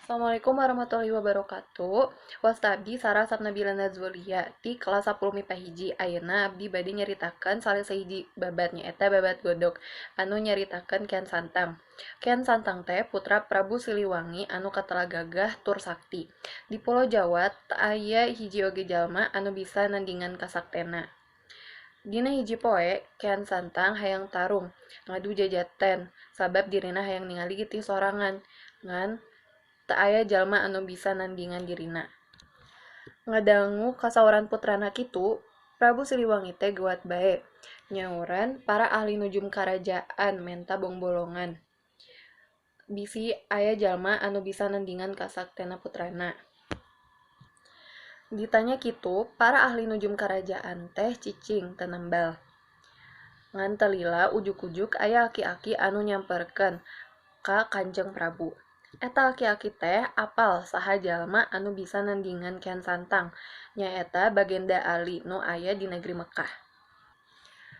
Assalamualaikum warahmatullahi wabarakatuh. Wasta abdi Sarah Sapnabila Nazwalia ti kelas 10 MIPA 1. Ayeuna abdi bade nyaritakeun salah sahiji babat, nyaeta babat godog anu nyaritakeun Kian Santang. Kian Santang teh putra Prabu Siliwangi anu katela gagah tur sakti. Di Pulo Jawa teu aya hiji oge jalma anu bisa nandingan kasaktena. Dina hiji poe, Kian Santang hayang tarung ngadu jajaten sabab dirina hayang ningali getih sorangan, ngan teu aya jalma anu bisa nandingan dirina. Ngadangu kasauran putrana kitu, Prabu Siliwangi teh geuwat bae, nyauran para ahli nujum karajaan menta bongbolongan bisi aya jalma anu bisa nandingan kasaktena putrana. Ditanya kitu, para ahli nujum karajaan teh cicing teu nembel. Ngan teu lila ujug-ujug aya aki-aki anu nyamperkeun ka Kanjeng Prabu. Eta aki-aki teh apal saha jalma anu bisa nandingan Kian Santang, nyaeta Bagenda Ali nu aya di negeri Mekkah.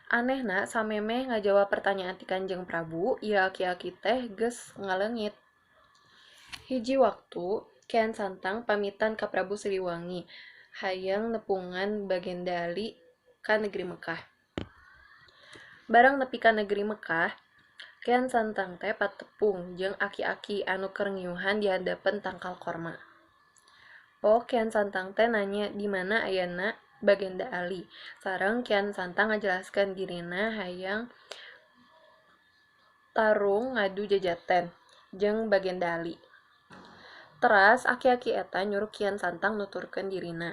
Anehna samemeh ngajawab pertanyaan ti Kanjeng Prabu, ieu aki-aki teh geus ngaleungit. Hiji waktu, Kian Santang pamitan ka Prabu Siliwangi hayang nepungan Bagenda Ali ka negeri Mekkah. Barang nepi ka negeri Mekkah, Kian Santang teh patepung jeung aki-aki anu keur ngiuhan di handapeun tangkal korma. Pok Kian Santang teh nanya di mana ayana Bagenda Ali. Sareng Kian Santang ngajelaskeun dirina hayang tarung ngadu jajaten jeung Bagenda Ali. Teras aki-aki eta nyuruh Kian Santang nuturkeun dirina.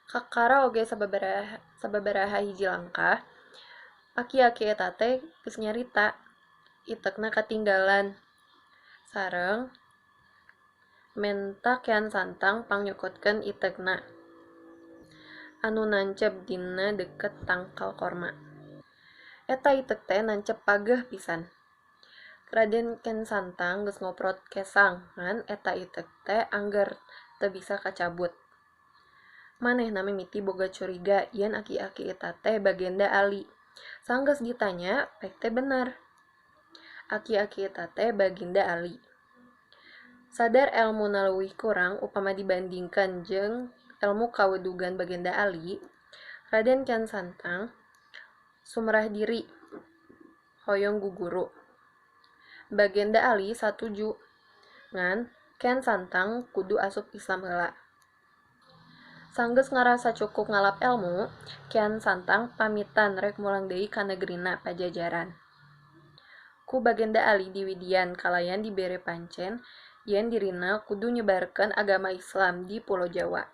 Kakara oge sababaraha hiji langkah, aki-aki eta teh geus nyarita itekna katinggalan sareng menta Kian Santang pangnyokotkeun itekna anu nancep dina deket tangkal korma. Eta itek teh nancep pageuh pisan. Raden Kian Santang geus ngoprot kesang, ngan eta itek teh angger teu bisa kacabut. Manehna mimiti boga curiga yen aki-aki eta teh Bagenda Ali. Sanggeus ditanya, pek teh bener. Aki-aki eta teh Baginda Ali. Sadar elmuna leuwih kurang upama dibandingkeun jeung elmu kawedugan Bagenda Ali, Raden Kian Santang sumrah diri hoyong guguru. Bagenda Ali satuju, ngan Kian Santang kudu asup Islam heula. Sanggeus ngarasa cukup ngalap elmu, Kian Santang pamitan rek mulang deui ka negerina Pajajaran. Ku Bagenda Ali diwidian kalayan dibere pancen yen dirina kudu nyebarkeun agama Islam di Pulo Jawa.